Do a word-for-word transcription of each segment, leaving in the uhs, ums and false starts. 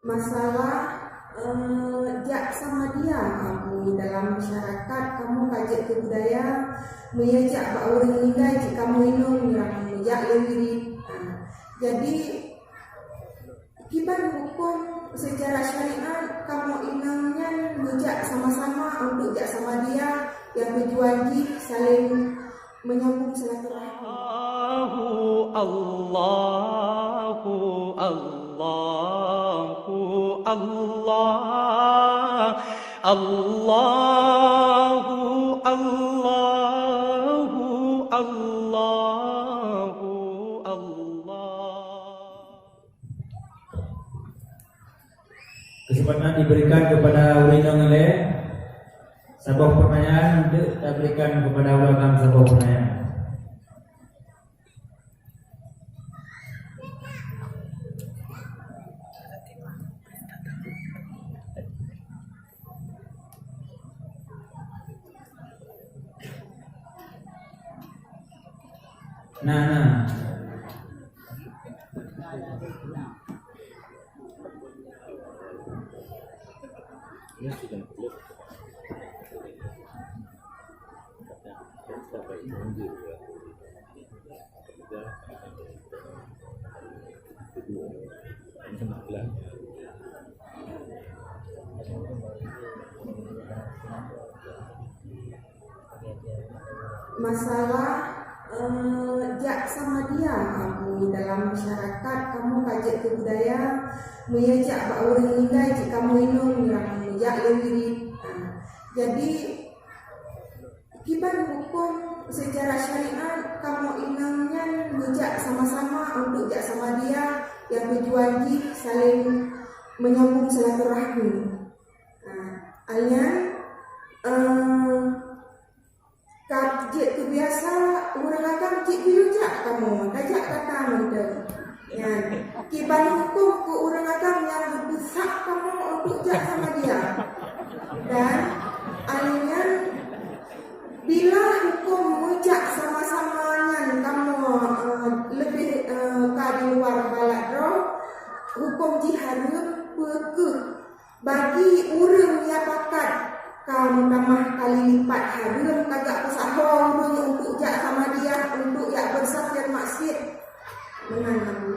Masalah, eh, jak samadiyah kamoe dalam masyarakat, kamoe ka jeuet keu budaya, meunyoe jak bak ureuëng meuninggai cit kamoe inong nyang jak lé wirit. Ah, jadi, kiban huköm seucara syariat kamoe inong nyan meujak sama-sama untuk jak samadiyah nyang tujuan jih saléng menyambung silaturahmi. Allahu, Allahu, Allahu, Allah. Allahu, Allahu, Allahu, Allah. Kesempatan diberikan kepada ureuëng nyang ilée. Saboh pertanyaan untuk taberikan kepada ureuëng agam saboh pertanyaan. Nah, nah. Masalah, eh, jak samadiyah kamoe dalam masyarakat, kamoe ka jeuet keu budaya, meunyoe jak bak ureuëng meuninggai cit kamoe inong nyang jak lé wirit. Ah, jadi, kiban huköm seucara syariat kamoe inong nyan meujak sama-sama untuk jak samadiyah nyang tujuan jih saléng menyambung silaturahmi. Nah, nyan, eh, ka jeuet keu biasa ureuëng agam cit geuyue jak kamoe, tajak gata mantong. Nyan, kiban huköm keu ureuëng agam nyang geupeusak kamoe untuk jak samadiyah. Dan, nyan, bila huköm meujak sama-sama nyan kamoe, eh, leubeh, eh, ka di luwa balat droe, huköm jih hareuem, peu kheueh bagi ureuëng nyang pakat ka meutamah kali lipat hareuem tajak peusahoe ureuëng untuk jak samadiyah, untuk jak beusafir maksiet. Meunan, Abu.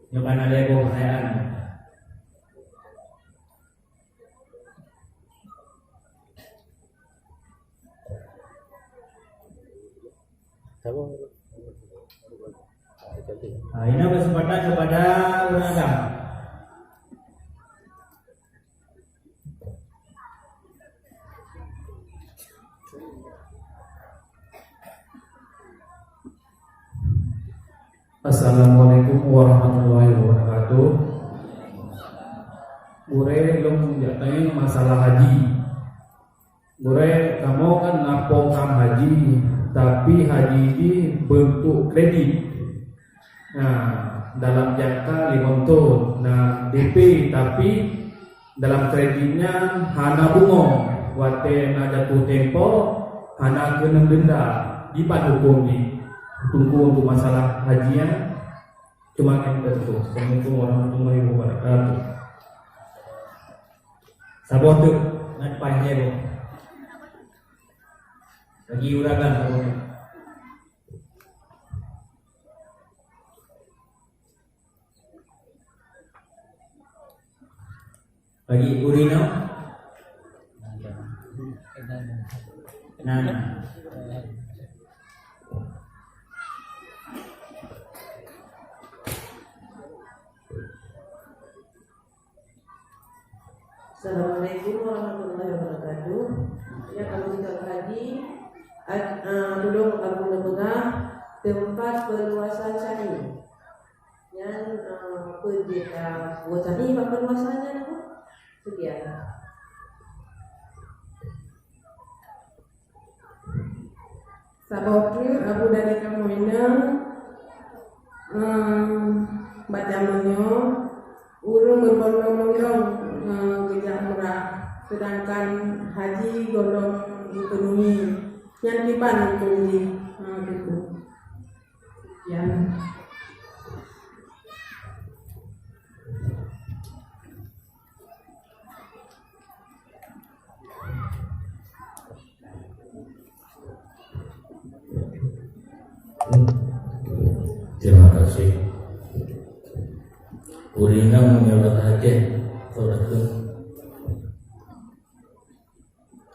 Nyoe ka na lhée boh pertanyaan. Ah, ini kesempatan kepada ureuëng agam. Assalamualaikum warahmatullahi wabarakatuh. Gurée, lôn jak tanyong masalah haji. Gurée, kamoe kan na program haji, tapi haji jih beuntuk kredit. Nah, dalam jangka limong thon, na D P, tapi dalam kredit nyan hana bungoe. Watée na jatuh tempo, hana keuneuk denda. Kiban huköm jih, Teungku, untuk masalah haji nyan? Cuma nyan, Teungku. Assalamualaikum warahmatullahi wabarakatuh. Saboh teuk, ngat pai lhée boh. Bagi ureuëng agam saboh teuk. Bagi ureuëng inong. Nah. Assalamualaikum warahmatullahi wabarakatuh. Ya, Abu Rizal Haji, ad-, ah, tulông Abu neupeugah teumpat peuluwasan syahid. Nyan, ah, peue jih ka peuluwasan nyan, Abu? Seukian. Saboh treuk Abu dari kamoe inong, em, bak jameun nyoe, Ureuëng beubondong-bondong, eh, geujak umrah, seudangkan haji gohlom ekonomi, nyan kiban huköm jih, eh, Teungku. Nyan. Terima kasih. Ureuëng inong meunyoe basa Aceh, soe takheun?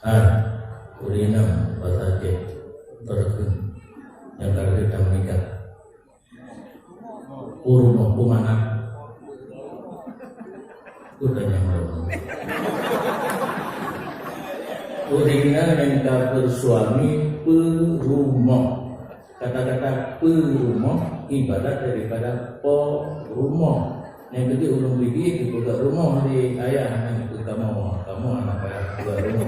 Ah, ureuëng inong basa Aceh, soe takheun? Nyang ka lheueh tameunikah. Peurumoh, peumanah. Kutanyong lom. Ureuëng inong nyang ka beusuami peurumoh. Kata-kata peurumoh ibarat daripada po rumoh. Nyang keujeuet ureuëng Pidie geupeugah rumoh lé ayah nyan keu kamoe, kamoe hana payah peugah rumoh.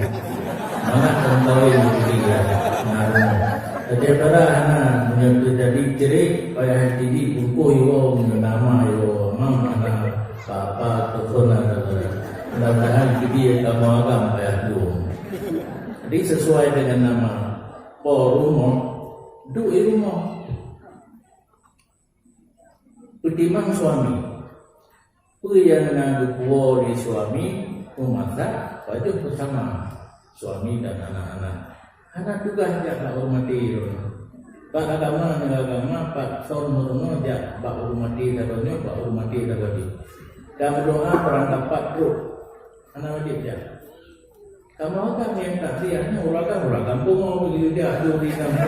Mangat lom kawén di Pidie na rumoh. Tapi para hana, meunyoe teujadi cre, payah Pidie bungkôh iwoe, meunyoe na ma iwoe, mam hana apa-apa, teupeu na teupeu. Mudah-mudahan Pidie kamoe agam payah dua. Jadi sesuai dengan nama po rumoh, duek i rumoh. Peutimang suami. Peue nyang na geupuwoe lé suami, meumasak, pajoh beusama suami dan anak-anak. Hana tugaih jak bak ureuëng maté droe. Bak agama ngon agama, pat thon meurunoe jak bak ureuëng maté droe nyoe, bak ureuëng maté droe jih. Dan meudoá peurangkapat trok. Hana wajéb jak. Kamoe kan nyang takziah nyoe ureueng agam, ureueng agam pungo begitu dia tu di sana.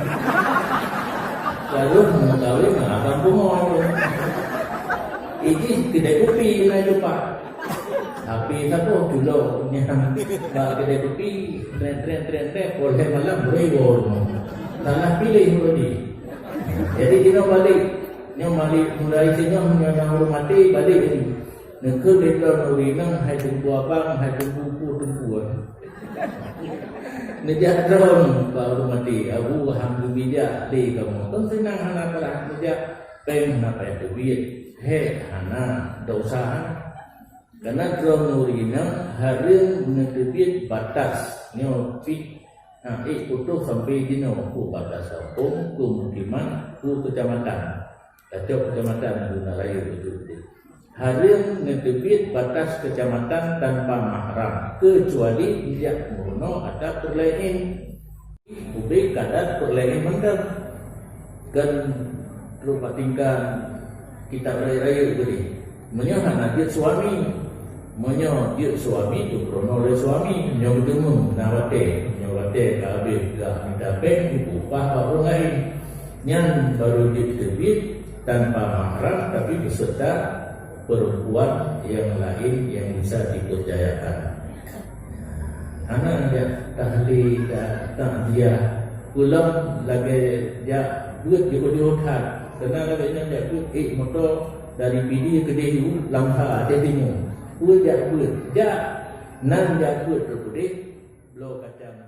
Lalu mengetahui mengagam pungo tu. Ijih kedai kopi kena jumpa. Tapi siapa culok nyan bak kedai kopi, tren, tren, tren, tren, boleh malam boleh gol. Salah pilih tadi. Jadi kena balik. Nyoe balik mulai singoh nyoe nyang ureueng maté balik tadi. Neukheun lé droe ureueng inong hai teungku abang, hai teungku pu teungku. Neujak droe bak ureueng maté, abu alhamdulillah lé kamoe. Kon seunang hana parah neujak, péng hana payah teubiet, hék hana, desya hana. Karena droe ureueng inong hareuem neuteubiet batas nyoe pih, ha, ék putôh sampai jinoe, peue batas gampông, peumukiman, peue keucamatan. Tacok keucamatan guna rayeuk beutôi-beutôi. Hareuem neuteubiet batas keucamatan tanpa mahram, keucuali jijak meurunoe ata peureulèe. Ubé kadar peureulèe mantong. Kan trok bak tingkat kitab rayeuk-rayeuk tadi. Meunyoe hana jeuet suami, meunyoe jeuet suami, geupeurunoe lé suami, meunyoe geuteumé na watèe, meunyoe watèe ka habéh gah mita péng, geupeuupah bak ureueng laén. Nyan baru jeuet teubiet tanpa mahram, tapi beserta perempuan yang lain yang bisa dipercayakan. Hana jak tahlil, jak takziah, pulang lagèe jak beuet jiôh-jiôh that. Keunan lagèe nyan jak beuet, ék moto dari Pidie keudéh u Langsa, Aceh Timu. Peue jak beuet, jak nan jak beuet teuh keudéh, bloe kacang.